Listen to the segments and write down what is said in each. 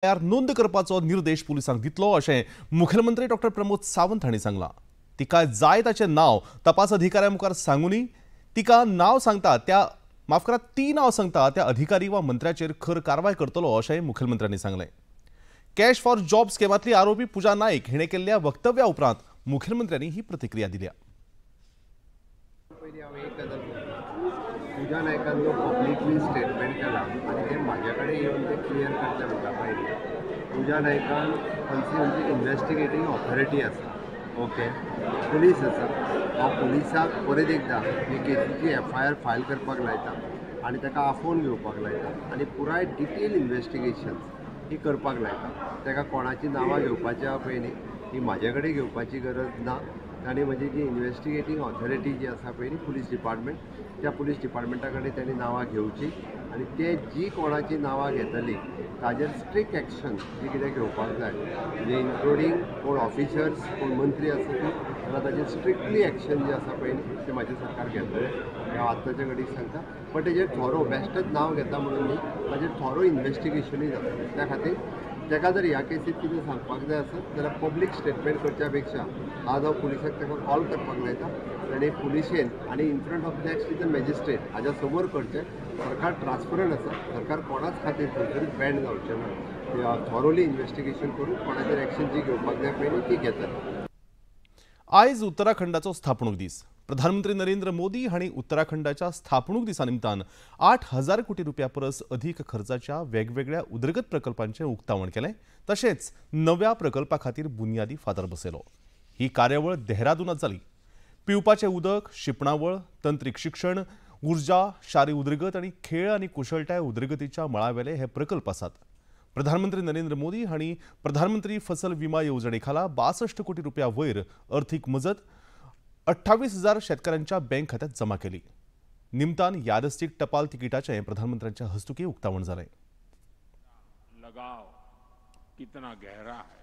नोंद करपाचो निर्देश पुलिसांक दितलो अशें मुख्यमंत्री डॉक्टर प्रमोद सावंत हांणी सांगलां। तिका जाय ताचें नांव तपास अधिकाऱ्या मुखार सांगूनी तिका नांव सांगता त्या माफ करा ती नांव सांगता त्या अधिकारी वा मंत्र्याचेर खर कारवाय करतलो अशें मुख्यमंत्र्यांनी सांगलें। कॅश फॉर जॉब स्कॅमांतली आरोपी पूजा नाईक हिणें केल्ल्या वक्तव्या उपरांत मुख्यमंत्र्यांनी ही प्रतिक्रिया दिल्या। पूजा नायकान जो पब्लिकली स्टेटमेंट केला आनी ते म्हाज्या कडेन येवन ते क्लियर करचे म्हणटा पयलीं पूजा नायकान खंयची म्हणजे इन्वेस्टिगेटींग ऑथॉरिटी आसा, ओके, पुलीस आसा। हांव पुलिसाक परत एकदां हे केसीची एफआयआर फायल करपाक लायता आनी ताका आफोवन घेवपाक लायता आनी पुराय डिटेल इन्वेस्टिगेशन ही करपाक लायता। ताका कोणाची नांवां घेवपाच्या पयलीं ही म्हाज्या कडेन घेवपाची गरज ना। ताणें म्हणजे जी इन्वेस्टिगेटींग ऑथॉरिटी जी आसा पळय पुलीस डिपार्टमेंट, त्या पुलीस डिपार्टमेंटा कडेन ताणें नांवां घेवची आनी ते जी कोणाची नांवां घेतली ताजेर स्ट्रिक्ट एक्शन जी कितें घेवपाक जाय, म्हणजे इन्क्लुडींग कोण ऑफिसर्स कोण मंत्री आसा ती जाल्यार ताजेर स्ट्रिक्टली एक्शन जे आसा पळय न्ही तें म्हाजें सरकार घेतलें हांव आत्ताच्या घडीक सांगता। बट तेजेर थोरो बेश्टेच नांव घेता म्हणून न्ही, ताजेर थोरो इन्वेस्टिगेशनूय जाता। त्या खातीर ताका जर ह्या केसीत कितें सांगपाक जाय आसत जाल्यार पब्लीक स्टेटमेंट करच्या पेक्षा आज हांव पुलिसाक ताका कॉल करपाक लायता आनी पुलिशेन आनी in front of next is a magistrate हाज्या समोर करचें। सरकार ट्रान्सपरंट आसा, सरकार कोणाच खातीर खंयसरूच बँड जावचें ना। थॉरोली इन्वेस्टिगेशन करून कोणाचेर एक्शन जी घेवपाक जाय पळय ती घेतले। आयज उत्तराखंडाचो स्थापणूक दीस। प्रधानमंत्री नरेंद्र मोदी हांणी उत्तराखंडाच्या स्थापणूक दिसा निमतान 8,000 कोटी रुपया परस अधीक खर्चाच्या वेगवेगळ्या उदरगत प्रकल्पांचें उक्तावण केलें, तशेंच नव्या प्रकल्पा खातीर बुन्यादी फातर बसयलो। ही कार्यावळ देहरादूनात जाली। पिवपाचें उदक, शिंपणावळ, तंत्रीक शिक्षण, ऊर्जा, शारी उदरगत आनी खेळ आनी कुशळटाय उदरगतीच्या मळावेले हे प्रकल्प आसात। प्रधानमंत्री नरेंद्र मोदी हांणी प्रधानमंत्री फसल विमा येवजणे खाला 62 कोटी रुपया वयर अर्थीक मजत 28,000 शेतकऱ्यांच्या बँक खात्यात जमा केली। निमतान यादस्तीक टपाल तिकिटाचें प्रधानमंत्र्यांच्या हस्तुकीं उक्तावण जालें। लगाव कितना गहरा है।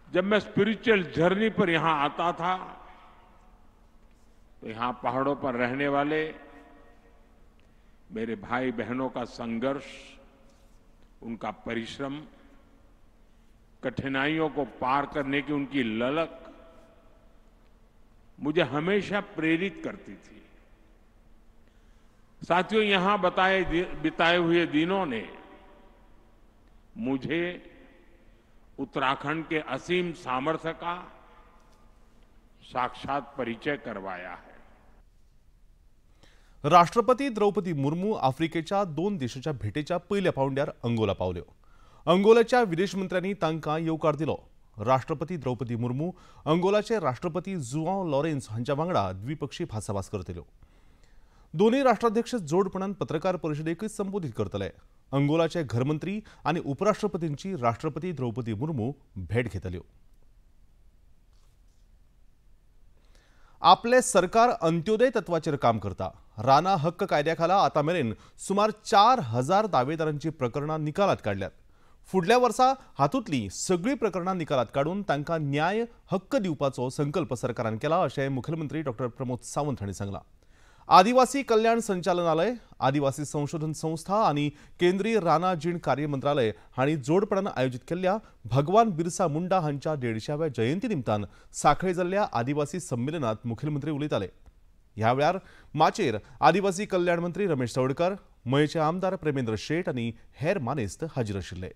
जब मैं स्पिरिचुअल जर्नी पर यहां आता था तो यहां पहाड़ों पर रहने वाले मेरे भाई बहनों का संघर्ष, उनका परिश्रम, कठिनाइयों को पार करने की उनकी ललक मुझे हमेशा प्रेरित करती थी। साथियों, यहां बिताए हुए दिनों ने मुझे उत्तराखंड के असीम सामर्थ्य का साक्षात परिचय करवाया है। राष्ट्रपती द्रौपदी मुर्मू आफ्रिकेच्या 2 देशांच्या भेटेच्या पयल्या पावंड्यार अंगोला पावल्यो। अंगोलाच्या विदेश मंत्र्यांनी तांकां येवकार दिलो। राष्ट्रपती द्रौपदी मुर्मू अंगोलाचे राष्ट्रपती जुआव लॉरेन्स हांच्या वांगडा द्विपक्षीय भासाभास करतल्यो। दोनूय राष्ट्राध्यक्ष जोडपणान पत्रकार परिशदेकूय संबोधीत करतले। अंगोलाचे घरमंत्री आनी उपराष्ट्रपतींची राष्ट्रपती द्रौपदी मुर्मू भेट घेतल्यो। आपले सरकार अंत्योदय तत्वाचेर काम करता। राना हक्क कायद्या खाला आतां मेरेन सुमार 4,000 दावेदारांची प्रकरणां निकालात काडल्यात। फुडल्या वर्सा हातूंतली सगळीं प्रकरणां निकालात काडून तांकां न्याय हक्क दिवपाचो संकल्प सरकारान केला अशें मुख्यमंत्री डॉक्टर प्रमोद सावंत हांणी सांगलां। आदिवासी कल्याण संचालनालय, आदिवासी संशोधन संस्था आनी केंद्रीय राना जीण कार्य मंत्रालय हांणी जोडपणान आयोजीत केल्ल्या भगवान बिरसा मुंडा हांच्या 150व्या जयंती निमतान सांखळे जाल्ल्या आदिवासी संमेलनात मुख्यमंत्री उलयताले। ह्या वेळार माचयेर आदिवासी कल्याण मंत्री रमेश चवडकर, मयेचे आमदार प्रेमेंद्र शेट आनी हेर मानेस्त हाजीर आशिल्ले।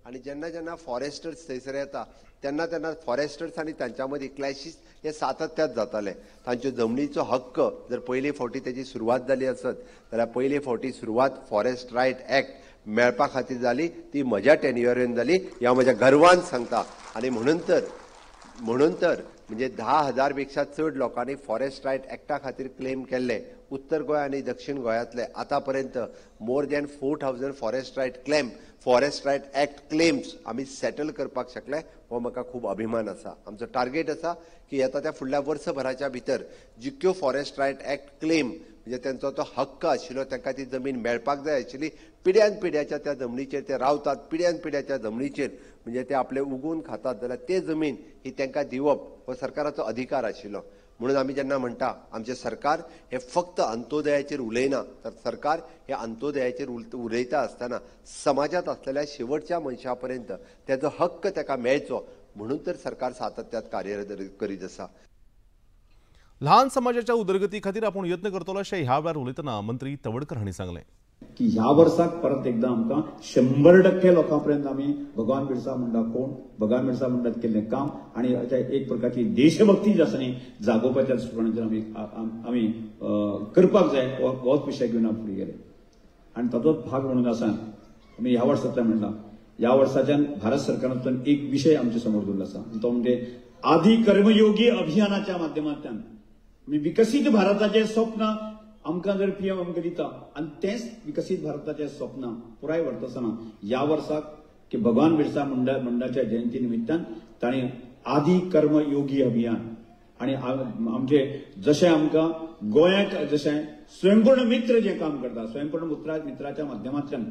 आनी जेन्ना जेन्ना फॉरेस्टर्स थंयसर येता तेन्ना तेन्ना फॉरेस्टर्स आनी तांच्या मदीं क्लॅशीस हे सातत्यात जाताले। तांच्यो जमनीचो हक्क जर पयले फावटी तेजी सुरवात जाली आसत जाल्यार पयले फावटी सुरवात फॉरेस्ट रायट एक्ट मेळपा खातीर जाली, ती म्हज्या टेन्युअरान जाली ह्या म्हज्या गर्वान सांगता। आनी म्हणून तर म्हणजे 10,000 पेक्षा चड लोकांनी फॉरेस्ट रायट एक्टा खातीर क्लेम केल्ले उत्तर गोंय आनी दक्षिण गोंयांतले आतांपर्यंत more than 4,000 forest right claim, forest right act claims आमी सेटल करपाक शकले, हो म्हाका खूब अभिमान आसा। आमचो टार्गेट आसा की येता त्या फुडल्या वर्सभराच्या भितर जितक्यो फॉरेस्ट रायट एक्ट क्लेम म्हणजे तेंचो तो हक्क आशिल्लो, तांकां ती जमीन मेळपाक जाय आशिल्ली, पिड्यान पिड्याच्या त्या जमनीचेर ते रावतात, पिड्यान पिड्याच्या जमनीचेर म्हणजे ते आपले उगून खातात जाल्यार ते जमीन ही तांकां दिवप हो सरकाराचो अधिकार आशिल्लो। म्हणून आमी जेन्ना म्हणटा आमचें सरकार हें फक्त अंत्योदयाचेर उलयना, तर सरकार हे अंत्योदयाचेर उलयता आसतना समाजांत आसलेल्या शेवटच्या मनशा पर्यंत तेजो हक्क ताका मेळचो म्हणून तर सरकार सातत्यात कार्यरत करीत आसा. ल्हान समाजाच्या उदरगती खातीर आपूण यत्न करतलो अशें ह्या वेळार उलयतना मंत्री तवडकर हांणी सांगलें की ह्या वर्साक परत एकदा आमकां 100% लोकां पर्यंत आमी भगवान बिरसा मुंडा कोण, भगवान बिरसा मुंडात केल्लें काम आनी एक प्रकारची देशभक्ती जी आसा न्ही जागोवपाच्या दृश्टिकोणाचेर आमी करपाक जाय होच विशय घेवन आमी फुडें गेले आनी ताचोच भाग म्हणून आसा आमी ह्या वर्सांतल्यान म्हणलां ह्या वर्साच्यान भारत सरकारांतल्यान एक विशय आमचे समोर दवरलो आसा तो म्हणजे आदी कर्मयोगी अभियानाच्या माध्यमांतल्यान आमी विकसीत भारताचें स्वप्न आमकां जर पीएम आमकां दिता आनी तेंच विकसीत भारताचें स्वप्न पुराय व्हरता ह्या वर्साक की भगवान बिरसा मुंडाच्या जयंती निमित्तान तांणी आदी कर्म योगी अभियान आनी आमचे जशें आमकां गोंयाक जशें स्वयंपूर्ण मित्र जें काम करता स्वयंपूर्ण मित्राच्या माध्यमांतल्यान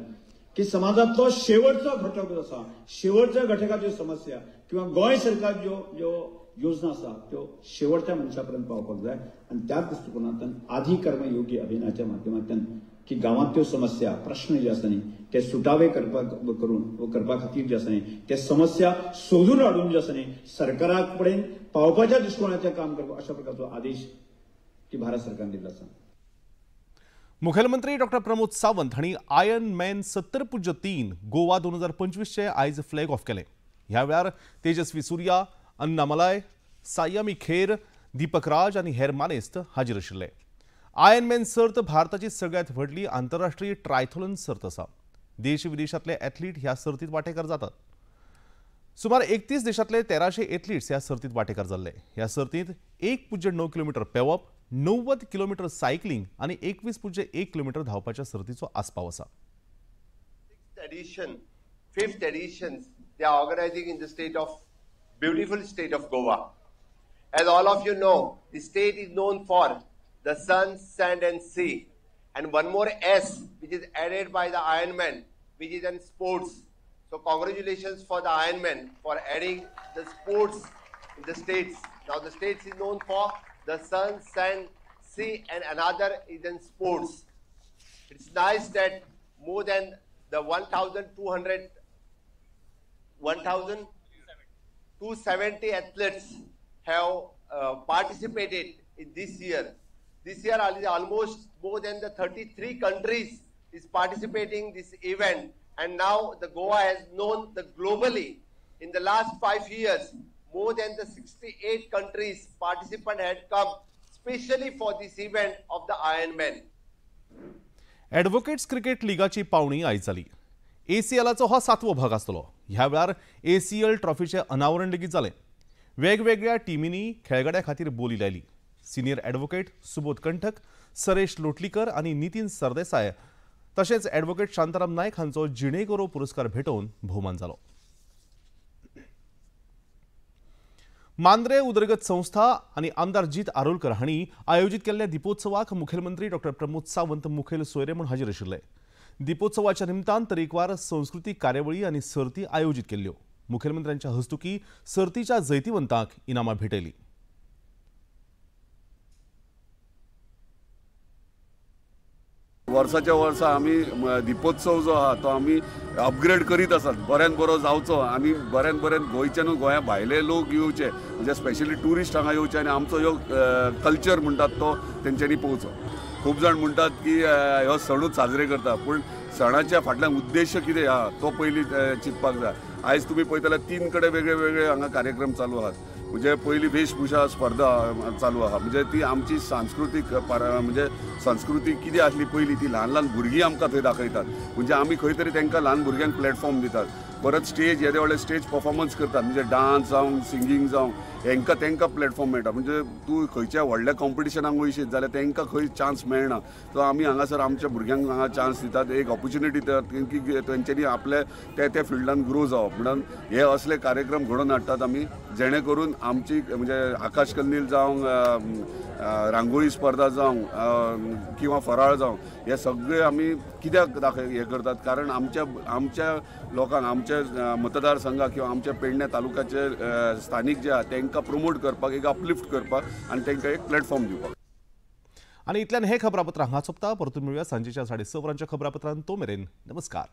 की समाजांतलो शेवटचो घटक जो आसा शेवटच्या घटकाच्यो समस्या किंवा गोंय सरकार ज्यो ज्यो योजना आसा त्यो शेवटच्या मनशा पर्यंत पावपाक जाय आनी त्या दृश्टिकोनांतल्यान आदी कर्मयोगी अभियानाच्या माध्यमांतल्यान की गांवांतल्यो समस्या प्रश्न जे आसा न्ही ते सुटावे करपा खातीर जे आसा न्ही ते समस्या सोदून हाडून जे आसा न्ही सरकारा कडेन पावपाच्या दृश्टिकोनाचें काम करपाक अशा प्रकारचो आदेश की भारत सरकारान दिल्लो आसा. मुखेलमंत्री डॉक्टर प्रमोद सावंत हांणी आयर्न मॅन 70.3 गोवा 2025 आयज फ्लॅग ऑफ केलें. ह्या वेळार तेजस्वी सूर्या, अन्नामलाय, सायमी खेर, दीपक राज आनी हेर मानेस्त हाजीर आशिल्ले. आयर्न मॅन सर्त भारताची सगळ्यांत व्हडली आंतरराष्ट्रीय ट्रायथॉलन सर्त आसा. देश विदेशांतले एथलीट ह्या सर्तीत वांटेकार जातात. सुमार 31 देशांतले 1300 एथलीट्स ह्या सर्तीत वांटेकार जाल्ले. ह्या सर्तींत 1.9 किलोमीटर पेंवप, 90 किलोमीटर सायकलिंग आनी 21.1 किलोमीटर धांवपाच्या सर्तीचो आस्पाव आसा. Fifth edition they are organizing in the state of beautiful state of Goa. As all of you know, the state is known for the sun, sand and sea, and one more S which is added by the Ironman, which is in sports. So congratulations for the Ironman for adding the sports in the states. Now the states is known for the sun, sand, sea and another is in sports. It's nice that more than the 1,270 athletes have participated in this year. This year almost more than the 33 countries is participating this event, and now the Goa has known the globally. In the last 5 years, more than the 68 countries participant had come specially for this event of the Ironman. Advocates cricket लिगाची पावणी आयज जाली. एसीएलाचो हो 7वो भाग आसतलो. ह्या वेळार ACL ट्रॉफीचें अनावरण लेगीत जालें. वेगवेगळ्या टिमींनी खेळगड्या खातीर बोली लायली. सिनियर ॲडव्होकेट सुबोध कंठक, सरेश लोटलीकर आनी नितीन सरदेसाय तशेंच ॲडव्होकेट शांताराम नायक हांचो जिणेगौरव पुरस्कार भेटोवन भोवमान जालो. मांद्रे उदरगत संस्था आनी आमदार जीत आरोलकर हांणी आयोजीत केल्ल्या दीपोत्सवाक मुखेलमंत्री डॉक्टर प्रमोद सावंत मुखेल सोयरे म्हूण हाजीर आशिल्ले. दीपोत्सवाच्या निमतान तरेकवार संस्कृतीक कार्यावळी आनी सर्ती आयोजीत केल्ल्यो. मुखेलमंत्र्यांच्या हस्तुकी सर्तीच्या जैतिवंतांक इनामां भेटयली. वर्साच्या वर्सा आमी दीपोत्सव जो आहा तो आमी अपग्रेड करीत आसात. बऱ्यान बरो जावचो आनी बऱ्यान बऱ्यान गोंयच्यान गोंया भायले लोक येवचे, म्हणजे स्पेशली ट्युरिस्ट हांगा येवचे आनी आमचो ह्यो कल्चर म्हणटात तो तेंच्यांनी पळोवचो. खूब जाण म्हणटात की हो सणूच साजरे करता, पूण सणाच्या फाटल्यान उद्देश कितें आहा तो पयलीं चिंतपाक जाय. आयज तुमी पळयता जाल्यार 3 कडेन वेगळे वेगळे हांगा कार्यक्रम चालू आहात. म्हणजे पयली वेशभूषा स्पर्धा चालू आहा, म्हणजे ती आमची सांस्कृतीक म्हणजे संस्कृती कितें आसली पयलीं ती ल्हान ल्हान भुरगीं आमकां थंय दाखयतात. म्हणजे आमी खंय तरी तांकां ल्हान भुरग्यांक प्लॅटफॉर्म दितात. परत स्टेज येदे व्हडले स्टेज परफॉर्मन्स करतात, म्हणजे डान्स जावं सिंगींग जावं हेंकां तांकां प्लॅटफॉर्म मेळटा. म्हणजे तूं खंयच्या व्हडल्या कॉम्पिटिशनाक वयशीत जाल्यार तांकां खंय चान्स मेळना. सो आमी हांगासर आमच्या भुरग्यांक हांगा चान्स दितात, एक ऑपॉर्च्युनिटी दितात की तेंच्यांनी आपल्या त्या त्या फिल्डान ग्रो जावप. म्हणून हे असले कार्यक्रम घडोवन हाडटात आमी, जेणे करून आमची म्हणजे आकाश कंदील जावं रांगोळी स्पर्धा जावं किंवा फराळ जावं हे सगळे आमी कित्याक दाखय हे करतात, कारण आमच्या आमच्या लोकांक आमच्या मतदारसंघाक किंवा आमच्या पेडणे तालुक्याचे स्थानीक जे आहा तांकां प्रमोट करपाक, एक अपलिफ्ट करपाक आनी तांकां एक प्लॅटफॉर्म दिवपाक. आनी इतल्यान हे खबरापत्र हांगा सोंपता. परतून मेळुया सांजेच्या 6:30 वरांच्या खबरापत्रांत. तो मेरेन नमस्कार.